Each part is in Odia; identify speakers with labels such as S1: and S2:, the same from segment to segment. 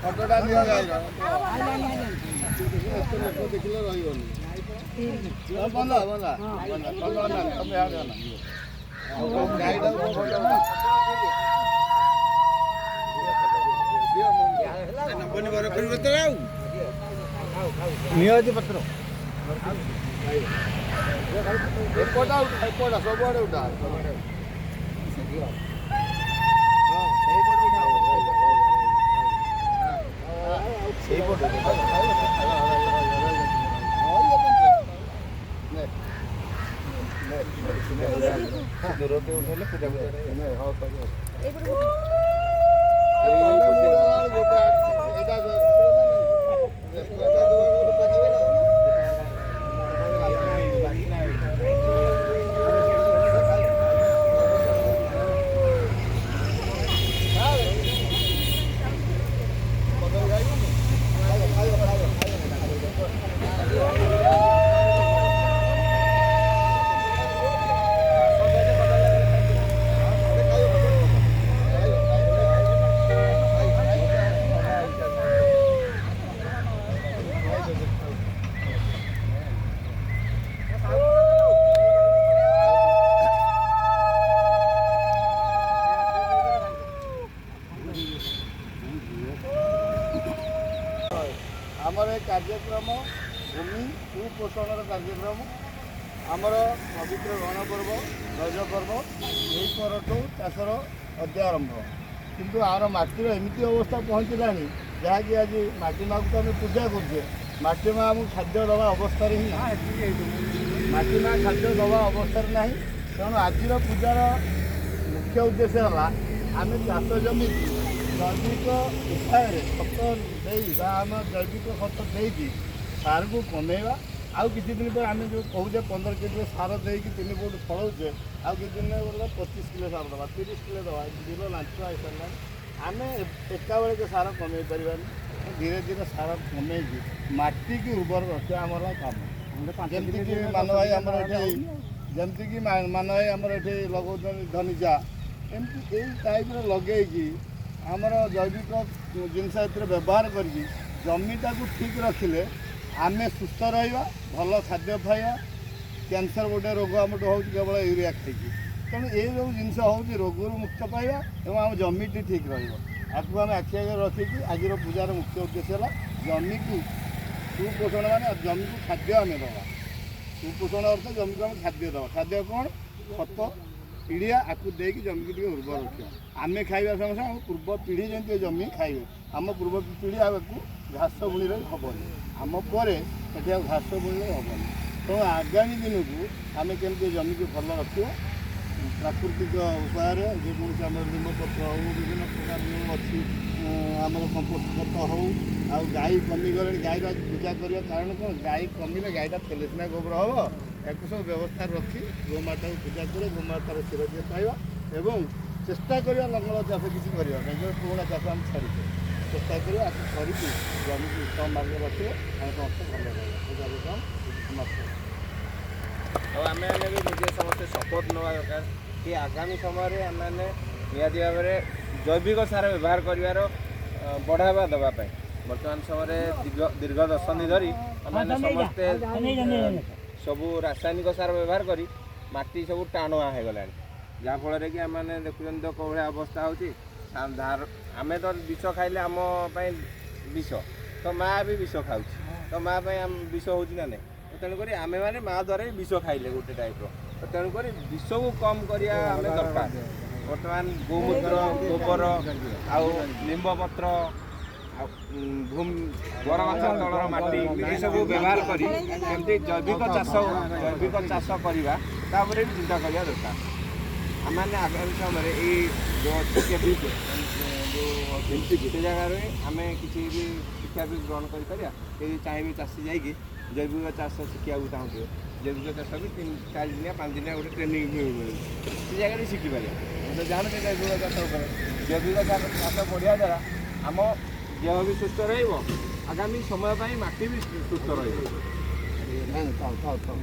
S1: ଫଟୋଟା ନିଅ ଗାଈର। ଏତେ ଲୋକ ଦେଖିଲେ ରହିବନି। ବନ୍ଧା ବନ୍ଧା ବନ୍ଧା, ତମେ ଅନା, ତମେ ଇଆଡ଼େ ଅନା। ଗାଈଟାକୁ ଫଟୋ ଦିଅ।
S2: ନିଅ ପତ୍ର।
S1: ଏପଟା ଉଠା, ଏପଟା ସବୁଆଡ଼େ ଉଠା।
S2: ସେଇପଟୁ। ଦୂରতে ଉଠେଇଲେ ପୂଜା ପୂଜା।
S1: ଆମର ଏ କାର୍ଯ୍ୟକ୍ରମ ଭୂମି ସୁପୋଷଣର କାର୍ଯ୍ୟକ୍ରମ। ଆମର ପବିତ୍ର ଗଣପର୍ବ ରଜ ପର୍ବ, ଏହି ପରଠୁ ଚାଷର ଅଦ୍ୟ ଆରମ୍ଭ। କିନ୍ତୁ ଆର ମାଟିର ଏମିତି ଅବସ୍ଥା ପହଞ୍ଚିଲାଣି, ଯାହାକି ଆଜି ମାଟି ମାଆକୁ ତ ଆମେ ପୂଜା କରୁଛେ, ମାଟି ମା ଆମକୁ ଖାଦ୍ୟ ଦେବା ଅବସ୍ଥାରେ ହିଁ ନାହିଁ। ମାଟି ମା ଖାଦ୍ୟ ଦେବା ଅବସ୍ଥାରେ ନାହିଁ। ତେଣୁ ଆଜିର ପୂଜାର ମୁଖ୍ୟ ଉଦ୍ଦେଶ୍ୟ ହେଲା, ଆମେ ଚାଷ ଜମିକି ଜୈବିକ ଉପାୟରେ ଖତ ଦେଇ ବା ଆମ ଜୈବିକ ଖତ ଦେଇକି ସାରକୁ କମେଇବା। ଆଉ କିଛି ଦିନ ପରେ ଆମେ ଯେଉଁ କହୁଛେ 15 କିଲୋ ସାର ଦେଇକି 3 ଫୁଟ ଫଳଉଛେ, ଆଉ କିଛି ଦିନ ଗଲେ 25 କିଲୋ ସାର ଦେବା, 30 କିଲୋ ଦେବା। ବିଲ ଲାଞ୍ଚୁଆ ହେଇସାରିଲାଣି। ଆମେ ଏକାବେଳକେ ସାର କମେଇ ପାରିବାନି। ଧୀରେ ଧୀରେ ସାର କମେଇକି ମାଟିକି ଉର୍ବର ରଖିବା ଆମର କାମ। ଯେମିତିକି ମାନ ଭାଇ ଆମର ଏଠି, ଯେମିତିକି ମାନ ଭାଇ ଆମର ଏଠି ଲଗାଉଛନ୍ତି ଧନିଚା, ଏମିତି ଏଇ ଟାଇପ୍ର ଲଗେଇକି ଆମର ଜୈବିକ ଜିନିଷ ଏଥିରେ ବ୍ୟବହାର କରିକି ଜମିଟାକୁ ଠିକ୍ ରଖିଲେ ଆମେ ସୁସ୍ଥ ରହିବା, ଭଲ ଖାଦ୍ୟ ଖାଇବା। କ୍ୟାନ୍ସର ଗୋଟେ ରୋଗ ଆମଠୁ ହେଉଛି କେବଳ ୟୁରିଆ ଖାଇକି। ତେଣୁ ଏଇ ସବୁ ଜିନିଷ ହେଉଛି ରୋଗରୁ ମୁକ୍ତ ପାଇବା ଏବଂ ଆମ ଜମିଟି ଠିକ୍ ରହିବ। ଆକୁ ଆମେ ଆଖି ଆଗରେ ରଖିକି ଆଜିର ପୂଜାର ମୁଖ୍ୟ ଉଦ୍ଦେଶ୍ୟ ହେଲା ଜମିକୁ ସୁପୋଷଣ, ମାନେ ଜମିକୁ ଖାଦ୍ୟ ଆମେ ଦେବା। ସୁପୋଷଣ ଅର୍ଥ ଜମିକୁ ଆମେ ଖାଦ୍ୟ ଦେବା। ଖାଦ୍ୟ କ'ଣ? ଖତ, ପିଡ଼ିଆ, ଆକୁ ଦେଇକି ଜମିକୁ ଟିକେ ଉର୍ବର ରଖିବା। ଆମେ ଖାଇବା ସଙ୍ଗେ ସଙ୍ଗେ ଆମ ପୂର୍ବ ପିଢ଼ି ଯେମିତି ଏ ଜମି ଖାଇବେ। ଆମ ପୂର୍ବ ପିଢ଼ି ଆଉ ଏକୁ ଘାସ ବୁଣିଲେ ହେବନି। ଆମ ପରେ ଏଠି ଆଉ ଘାସ ବୁଣିଲେ ହେବନି। ତେଣୁ ଆଗାମୀ ଦିନକୁ ଆମେ କେମିତି ଏ ଜମିକୁ ଭଲ ରଖିବା, ପ୍ରାକୃତିକ ଉପାୟରେ, ଯେକୌଣସି ଆମର ନିମ୍ବପତ୍ର ହେଉ, ବିଭିନ୍ନ ପ୍ରକାର ଯେଉଁ ଅଛି ଆମର କମ୍ପୋଷ୍ଟ ଖତ ହେଉ। ଆଉ ଗାଈ କମିଗଲେଣି। ଗାଈର ଆଜି ପୂଜା କରିବା କାରଣ କ'ଣ? ଗାଈ କମିଲେ ଗାଈଟା ଥିଲେ ସିନା ଗୋବର ହେବ। ୟାକୁ ସବୁ ବ୍ୟବସ୍ଥା ରଖି ଗୋମାତାକୁ ପୂଜା କରି ଗୋମାତାର କ୍ଷୀର ଟିକେ ପାଇବା ଏବଂ ଚେଷ୍ଟା କରିବା ଲଙ୍ଗଳ ଚାଷ କିଛି କରିବା ପାଇଁ। ଯେଉଁ ପୁରୁଣା ଚାଷ ଆମେ ଛାଡ଼ିଛେ, ଚେଷ୍ଟା କରିବା ଆକୁ କରିକି ଜମିକୁ ଉତ୍ତମ ମାର୍ଗରେ ରଖିଲେ ଆମେ ସମସ୍ତେ ଭଲ ରହିବା। ଏ କାର୍ଯ୍ୟକ୍ରମ ସମାପ୍ତ।
S3: ଆଉ ଆମେମାନେ ବି ନିଜେ ସମସ୍ତେ ଶପଥ ନେବା ଦରକାର କି ଆଗାମୀ ସମୟରେ ଆମେମାନେ ନିହାତି ଭାବରେ ଜୈବିକ ସାର ବ୍ୟବହାର କରିବାର ବଢ଼ାବା ଦେବା ପାଇଁ। ବର୍ତ୍ତମାନ ସମୟରେ ଦୀର୍ଘ ଦଶନ୍ଧି ଧରି ଆମେମାନେ ସମସ୍ତେ ସବୁ ରାସାୟନିକ ସାର ବ୍ୟବହାର କରି ମାଟି ସବୁ ଟାଣୁଆ ହେଇଗଲାଣି, ଯାହାଫଳରେ କି ଆମେମାନେ ଦେଖୁଛନ୍ତି ତ କେଉଁ ଭଳିଆ ଅବସ୍ଥା ହେଉଛି। ଆମେ ତ ବିଷ ଖାଇଲେ ଆମ ପାଇଁ ବିଷ, ତ ମା' ବି ବିଷ ଖାଉଛି, ତ ମା' ପାଇଁ ବିଷ ହେଉଛି ନା ନାହିଁ? ତ ତେଣୁକରି ଆମେମାନେ ମା' ଦ୍ୱାରା ବି ବିଷ ଖାଇଲେ ଗୋଟେ ଟାଇପ୍ର। ତ ତେଣୁକରି ବିଷକୁ କମ୍ କରିବା ଆମେ ଦରକାର। ବର୍ତ୍ତମାନ ଗୋମୂତ୍ର, ଗୋବର ଆଉ ନିମ୍ବ ପତ୍ର ଆଉ ଭୂମି ବରଗଛ ତଳର ମାଟି, ଏସବୁ ବ୍ୟବହାର କରି କେମିତି ଜୈବିକ ଚାଷ କରିବା, ତାପରେ ବି ଚିନ୍ତା କରିବା ଦରକାର। ଆମେମାନେ ଆଗାମୀ ସମୟରେ ଏଇ ଯେଉଁ ଅଛି କେବିକେ ଯେଉଁ ଅଛି, ସେ ଜାଗାରେ ଆମେ କିଛି ବି ଶିକ୍ଷା ବି ଗ୍ରହଣ କରିପାରିବା। କେହି ଚାହିଁବେ ଚାଷୀ ଯାଇକି ଜୈବିକ ଚାଷ ଶିଖିବାକୁ ଚାହୁଁଥିବେ, ଜୈବିକ ଚାଷ ବି 3 4 ଦିନିଆ, 5 ଦିନିଆ ଗୋଟେ ଟ୍ରେନିଂ ବି ମିଳୁଛି, ସେ ଜାଗାରେ ଶିଖିପାରିବା। ଆମେ ତ ଜାଣୁଛେ ଜୈବିକ ଚାଷ ଉପରେ। ଜୈବିକ ଚାଷ ବଢ଼ିବା ଦ୍ୱାରା ଆମ ଦେହ ବି ସୁସ୍ଥ ରହିବ, ଆଗାମୀ ସମୟ ପାଇଁ ମାଟି ବି ସୁସ୍ଥ ରହିବ।
S1: ଥାଉ ଥାଉ ଥାଉ।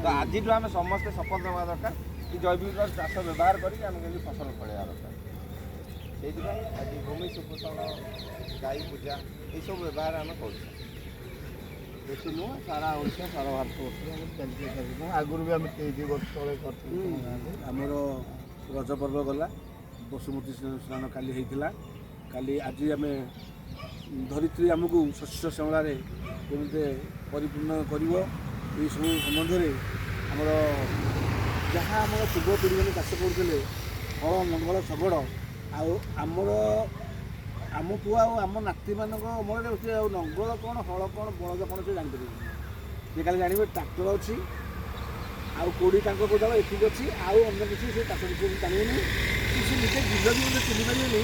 S3: ତ ଆଜିଠୁ ଆମେ ସମସ୍ତେ ଶପଥ ନେବା ଦରକାର କି ଜୈବିକ ଚାଷ ବ୍ୟବହାର କରିକି ଆମେ କେମିତି ଫସଲ ଫଳେଇବା ଦରକାର। ସେଇଥିପାଇଁ ଆଜି ଭୂମି ସୁପୋଷଣ, ଗାଈ ପୂଜା ଏସବୁ ବ୍ୟବହାର ଆମେ କରୁଛୁ।
S1: ବେଶୀ ନୁହଁ, ସାରା ଓଡ଼ିଶା, ସାରା ଭାରତବର୍ଷରେ ଆମର ଚାଲିଛି ଏ କାର୍ଯ୍ୟକ୍ରମ। ଆଗରୁ ବି ଆମେ 23 ବର୍ଷ ତଳେ କରିଥିଲୁ ଆମ ଗାଁରେ।
S4: ଆମର ରଜ ପର୍ବ ଗଲା, ବସୁମତୀ ସ୍ନାନ କାଲି ହେଇଥିଲା। କାଲି ଆଜି ଆମେ ଧରିତ୍ରୀ ଆମକୁ ଶସ୍ୟ ଶ୍ୟାମଳାରେ କେମିତି ପରିପୂର୍ଣ୍ଣ କରିବ, ଏଇସବୁ ସମ୍ବନ୍ଧରେ ଆମର ଯାହା ଆମର ପୂର୍ବ ପିଢ଼ିମାନେ ଚାଷ କରୁଥିଲେ, ହଳ, ଲଙ୍ଗଳ, ଶଗଡ଼, ଆଉ ଆମର ଆମ ପୁଅ ଆଉ ଆମ ନାତିମାନଙ୍କ ଅମଳରେ ସେ ଆଉ ଲଙ୍ଗଳ କ'ଣ, ହଳ କ'ଣ, ବଳଦ କ'ଣ ସେ ଜାଣିପାରିବେନି। ସେ ଖାଲି ଜାଣିବେ ଟ୍ରାକ୍ଟର ଅଛି ଆଉ କୋଡ଼ି ତାଙ୍କ କୋଦାଳ ଏତିକି ଅଛି, ଆଉ ଅନ୍ୟ କିଛି ସେ ଚାଷ ବିଷୟରେ ଜାଣିବେନି କି ସେ ନିଜେ ବିଲ ବି ମଧ୍ୟ ଚିହ୍ନି ପାରିବେନି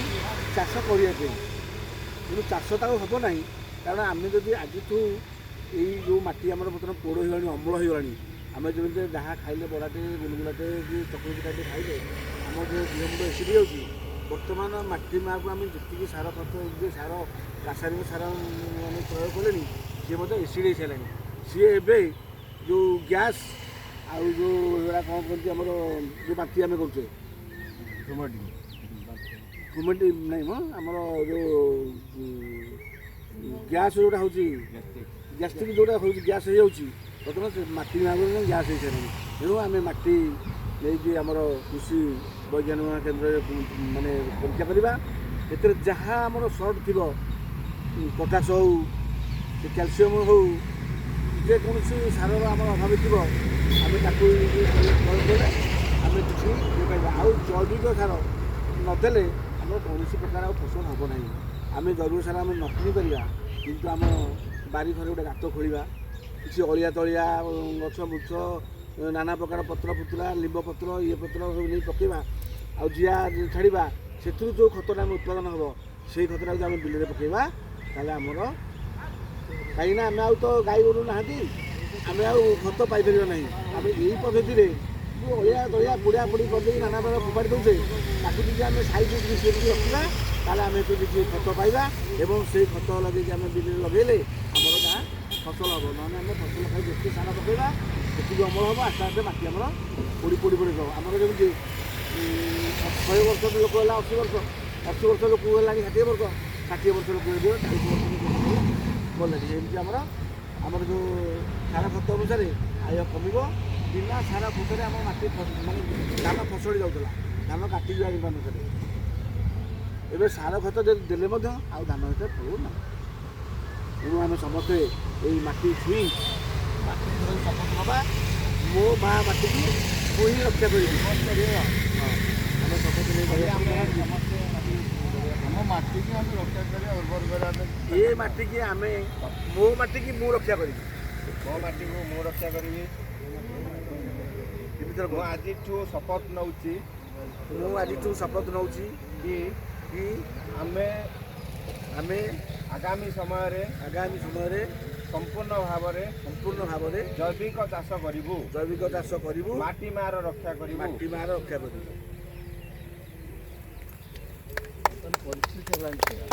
S4: ଚାଷ କରିବା ପାଇଁ। ତେଣୁ ଚାଷ ତାକୁ ହେବ ନାହିଁ, କାରଣ ଆମେ ଯଦି ଆଜିଠୁ ଏଇ ଯେଉଁ ମାଟି ଆମର ବର୍ତ୍ତମାନ ପୋଡ଼ ହେଇଗଲାଣି, ଅମ୍ଳ ହେଇଗଲାଣି, ଆମେ ଯେମିତି ଯାହା ଖାଇଲେ ବରାଟେ, ଗୁଲଗୁଲାଟେ କି ଚକୁଳି ପିଠାଟେ ଖାଇଲେ ଆମର ଯେଉଁ ଦେହ ମୁଣ୍ଡ ଏସିଡ଼ ହେଇଯାଉଛି, ବର୍ତ୍ତମାନ ମାଟି ମାଆକୁ ଆମେ ଯେତିକି ସାର ଖତ, ଯେ ସାର, ରାସାୟନିକ ସାର ଆମେ ପ୍ରୟୋଗ କଲେଣି, ସିଏ ମଧ୍ୟ ଏସିଡ଼ ହେଇସାରିଲାଣି। ସିଏ ଏବେ ଯେଉଁ ଗ୍ୟାସ୍ ଆଉ ଯେଉଁ ଏଗୁଡ଼ା କ'ଣ କୁହନ୍ତି, ଆମର ଯେଉଁ ବାନ୍ତି ଆମେ କରୁଛେ, କମେଣ୍ଟ ନାଇଁ ମ, ଆମର ଯେଉଁ ଗ୍ୟାସ୍ ଯେଉଁଟା ହେଉଛି, ଗ୍ୟାଷ୍ଟ୍ରିକ୍ ଯେଉଁଟା ହେଉଛି, ଗ୍ୟାସ୍ ହେଇଯାଉଛି, ବର୍ତ୍ତମାନ ସେ ମାଟି ମାଗରେ ଗ୍ୟାସ୍ ହେଇସାରିଲାଣି। ତେଣୁ ଆମେ ମାଟି ନେଇକି ଆମର କୃଷି ବୈଜ୍ଞାନିକ କେନ୍ଦ୍ରରେ ମାନେ ପରୀକ୍ଷା କରିବା। ଏଥିରେ ଯାହା ଆମର ସର୍ଟ ଥିବ, ପଟାସ ହଉ, ସେ କ୍ୟାଲସିୟମ୍ ହଉ, ଯେକୌଣସି ସାରର ଆମର ଅଭାବ ଥିବ, ଆମେ ତାକୁ ପ୍ରୟୋଗ କଲେ ଆମେ କିଛି ଇଏ ପାଇବା। ଆଉ ଜୈବିକ ସାର ନଦେଲେ ଆମର କୌଣସି ପ୍ରକାର ଆଉ ଫସଲ ହେବ ନାହିଁ। ଆମେ ଜୈବିକ ସାର ଆମେ ନ କିଣିପାରିବା, କିନ୍ତୁ ଆମ ବାରି ଘରେ ଗୋଟେ ଗାତ ଖୋଳିବା, କିଛି ଅଳିଆ ତଳିଆ, ଗଛ ବୁଛ, ନାନା ପ୍ରକାର ପତ୍ର ଫୁତୁରା, ଲିମ୍ବ ପତ୍ର, ଇଏ ପତ୍ର ସବୁ ନେଇ ପକାଇବା ଆଉ ଜିଆ ଛାଡ଼ିବା। ସେଥିରୁ ଯେଉଁ ଖତଟା ଆମେ ଉତ୍ପାଦନ ହେବ, ସେଇ ଖତଟାକୁ ଯଦି ଆମେ ବିଲରେ ପକାଇବା, ତାହେଲେ ଆମର, କାହିଁକିନା ଆମେ ଆଉ ତ ଗାଈ ଗୋରୁ ନାହାନ୍ତି, ଆମେ ଆଉ ଖତ ପାଇପାରିବା ନାହିଁ। ଆମେ ଏଇ ପଦ୍ଧତିରେ ଯେଉଁ ଅଳିଆ ତଳିଆ ପୋଡ଼ିଆ ପୋଡ଼ି କରିଦେଇକି ନାନା ପ୍ରକାର ଫୋପାଡ଼ି ଦେଉଛେ, ତାକୁ ଯଦି ଆମେ ସାଇଜ୍ ମିଶେଇକି ରଖିବା, ତାହେଲେ ଆମେ ଏଥିରୁ କିଛି ଖତ ପାଇବା ଏବଂ ସେଇ ଖତ ଲଗେଇକି ଆମେ ବିଲରେ ଲଗେଇଲେ ଆମର ଯାହା ଫସଲ ହେବ। ନହେଲେ ଆମେ ଫସଲ ଖାଇ ଯେତିକି ସାର ପକାଇବା ସେତିକି ଅମଳ ହେବ। ଆସ୍ତେ ଆସ୍ତେ ମାଟି ଆମର ପୋଡ଼ି ପୋଡ଼ି ପୋଡ଼ି ହେବ। ଆମର ଯେମିତି 100 ବର୍ଷ ଲୋକ ହେଲା 80 ବର୍ଷ, 80 ବର୍ଷ ଲୋକ ହେଲାଣି 60 ବର୍ଷ, 60 ବର୍ଷ ଲୋକ ଏବେ 40 ବର୍ଷ ଲୋକ ଗଲେଣି। ଏମିତି ଆମର ଆମର ଯେଉଁ ସାର ଖତ ଅନୁସାରେ ଆୟ କମିବ। ବିନା ସାର ଖତରେ ଆମ ମାଟି ମାନେ ଧାନ ଫସଳି ଯାଉଥିଲା, ଧାନ କାଟିକି ଆଣିପାରୁନଥିଲେ। ଏବେ ସାର ଖତ ଯଦି ଦେଲେ ମଧ୍ୟ ଆଉ ଧାନ ଏତେ ଫଳୁ ନାହିଁ। ତେଣୁ ଆମେ ସମସ୍ତେ ଏଇ ମାଟି ଛୁଇଁ ମାଟି ଧରି ଶପଥ ନେବା, ମୋ ମା ମାଟିକି ମୁଁ ହିଁ ରକ୍ଷା କରିବି। ହଁ, ଆମେ ଶପଥ ନେଇ
S1: ଆମେ ସମସ୍ତେ ଆମ ମାଟିକି ଆମେ ରକ୍ଷା କରିବା, ଉର୍ବର କରିବା ପାଇଁ।
S4: ଏ ମାଟିକି ଆମେ, ମୋ ମାଟିକି ମୁଁ ରକ୍ଷା କରିବି।
S3: ମୋ ମାଟିକୁ ମୁଁ ରକ୍ଷା କରିବି।
S4: ଏମିତି
S3: ମୁଁ ଆଜିଠୁ ଶପଥ ନେଉଛି
S4: ମୁଁ ଆଜିଠୁ ଶପଥ ନେଉଛି
S3: କି
S4: କି
S3: ଆମେ
S4: ଆମେ
S3: ଆଗାମୀ ସମୟରେ
S4: ଆଗାମୀ ସମୟରେ
S3: ସମ୍ପୂର୍ଣ୍ଣ ଭାବରେ
S4: ସମ୍ପୂର୍ଣ୍ଣ ଭାବରେ
S3: ଜୈବିକ ଚାଷ କରିବୁ,
S4: ଜୈବିକ ଚାଷ କରିବୁ,
S3: ମାଟି ମାର ରକ୍ଷା କରିବୁ,
S4: ମାଟି ମାର ରକ୍ଷା କରିବୁ।
S1: ପରିସ୍ଥିତି ହେଲାଣି ସେଇଆ।